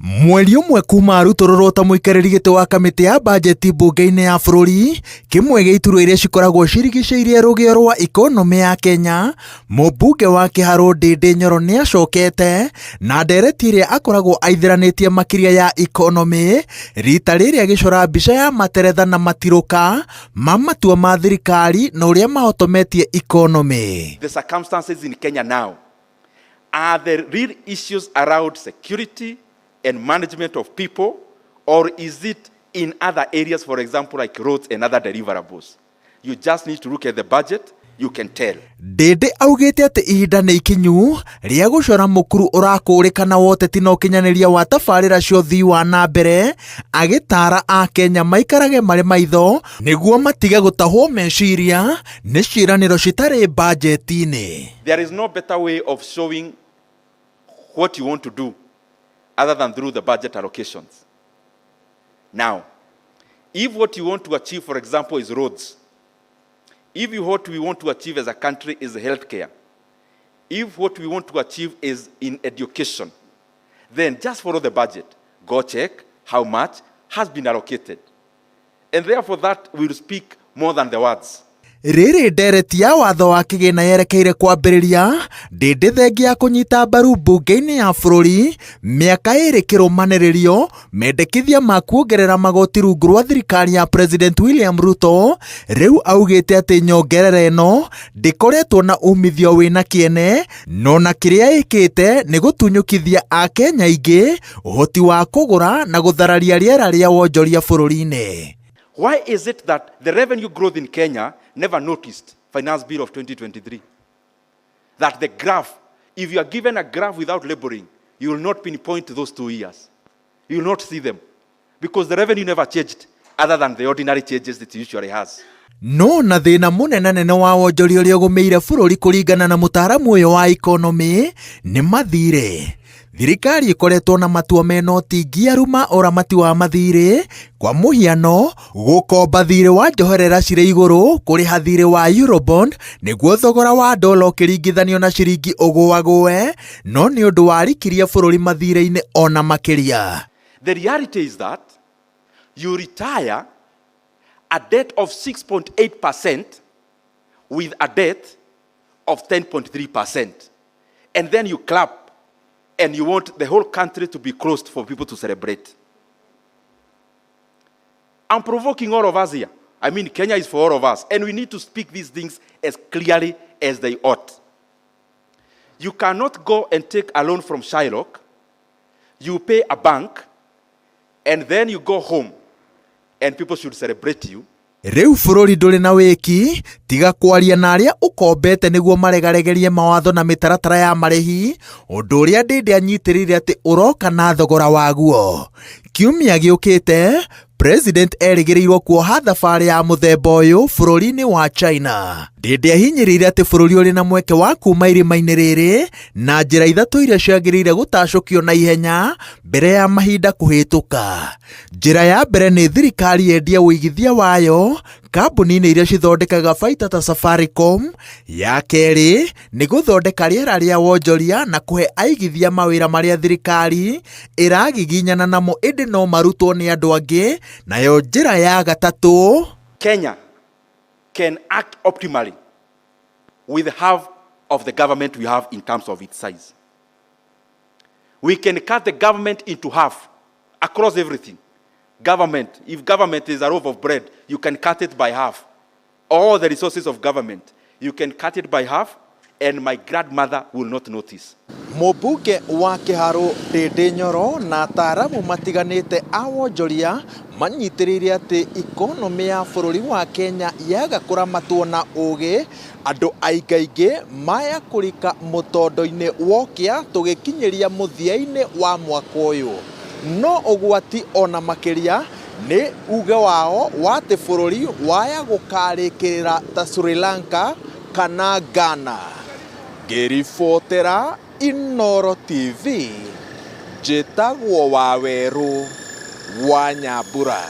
Mweri ũmwe kuma arutũrũrwo ta mũikarĩri gĩtĩ wa kamĩtĩ ya bajeti mbunge-inĩ ya bũrũri, kĩmwe gĩa iturwa iria cikoragwo cirigicĩirie rũgĩo rwa ikonomĩ ya Kenya, mũmbunge wa Kĩharũ Ndindi Nyoro nĩ acokete na ndereti ĩrĩa akoragwo aithĩranĩtie makĩria ya ikonomĩ, rita rĩrĩ agĩcora mbica ya materetha na matirũka ma matua ma thirikari na ũrĩa mahotometie ikonomĩ. The circumstances in Kenya now are the real issues around security and management of people, or is it in other areas, for example, like roads and other deliverables? You just need to look at the budget, you can tell. Ndindi augĩte atĩ ihinda nĩ ikinyu rĩa gũcora mũkuru ũrakũrĩkana wa ũteti na ũkinyanĩria wa tabarĩra cia ũthii wa na mbere, agĩtaara Akenya maikarage marĩ maitho nĩguo matige gũtahwo meciria nĩ ciĩranĩro citarĩ bajeti-inĩ. There is no better way of showing what you want to do other than through the budget allocations. Now, if what you want to achieve, for example, is roads, if what we want to achieve as a country is healthcare, if what we want to achieve is in education, then just follow the budget. Go check how much has been allocated. And therefore, that will speak more than the words. Rĩrĩ ndereti ya watho wa kĩgĩna yerekeire kwambĩrĩria, Ndindi thengia ya kũnyita mbaru mbunge-inĩ ya bũrũri mĩaka ĩrĩ kĩrũmanĩrĩrio mendekithia ma kuongerera magoti rungu rwa thirikari ya President William Ruto, rĩu augĩte atĩ nyongerera ĩno ndĩkoretwo na umithio wĩna kĩene, no na kĩrĩa ĩkĩte nĩ gũtunyũkithia Akenya aingĩ ũhoti wa kũgũra na gũthararia rĩera rĩa wonjoria bũrũri-inĩ. Why is it that the revenue growth in Kenya never noticed Finance Bill of 2023? That the graph, if you are given a graph without labeling, you will not pinpoint those 2 years. You will not see them because the revenue never changed other than the ordinary changes it usually has. No na thĩna mũnenanene wa wonjoria ũrĩa ũgũmĩire bũrũri kũringana na mũtaaramu ũyũ wa ikonomĩ nĩ mathirĩ. Thirikari ĩkoretwo na matua mena ũtingiaru ma ũramati wa mathirĩ, kwa mũhiano gũkomba thirĩ wa njoherera cirĩ igũrũ, kũrĩha thirĩ wa Eurobond nĩguo thogora wa dola ũkĩringithanio na ciringi ũgũagũe, no nĩ ũndũ warikirie bũrũri mathirĩ-inĩ ona makĩria. The reality is that you retire a debt of 6.8% with a debt of 10.3%. And then you clap and you want the whole country to be closed for people to celebrate. I'm provoking all of us here. I mean, Kenya is for all of us, and we need to speak these things as clearly as they ought. You cannot go and take a loan from Shylock, you pay a bank, and then you go home, and people should celebrate you. Rĩu bũrũri ndũrĩ na wĩki tiga kwaria na arĩa ũkombete nĩguo maregaregerie mawatho na mĩtaratara ya marĩhi, ũndũ ũrĩa Ndindi anyitĩrĩire atĩ ũroka na thogora waguo. Kiumia gĩũkĩte President erĩgĩrĩirwo kuoha thabarĩ ya mũthemba ũyũ bũrũri-inĩ wa China. Ndindi ahinyĩrĩirie atĩ bũrũri ũrĩ na mweke wa kuma irima-inĩ rĩrĩ na njĩra ithatũ iria ciagĩrĩire gũtacũkio na ihenya mbere ya mahinda kũhĩtũka. Njĩra ya mbere nĩ thirikari yendie ũigithia wayo kambuni-inĩ iria cithondekaga baita ta Safaricom. Ya kerĩ nĩ gũthondeka rĩera rĩa wonjoria na kũhe aigithia mawĩra marĩa thirikari ĩragiginyana namo ĩndĩ no marutwo nĩ andũ angĩ. Nayo njĩra ya gatatũ, Kenya can act optimally with half of the government we have in terms of its size. We can cut the government into half across everything. Government, if government is a loaf of bread, you can cut it by half. All the resources of government, you can cut it by half, and my grandmother will not notice. Mũmbunge wa Kĩharũ Ndindi Nyoro na ataaramu matiganĩte a wonjoria manyitĩrĩire atĩ ikonomĩ ya bũrũri wa Kenya yaga kũramatwo na ũgĩ, andũ aingaingĩ maya kũrika mũtondo-inĩ wokĩa tũgĩkinyĩria mũthia-inĩ wa mwaka ũyũ. No ũgwati ona makĩria nĩ uge wao wa atĩ bũrũri waya gũkarĩkĩrĩra ta Sri Lanka kana Ghana. Ngĩribotera Inooro TV, njĩtagwo Wawerũ wa Nyambura.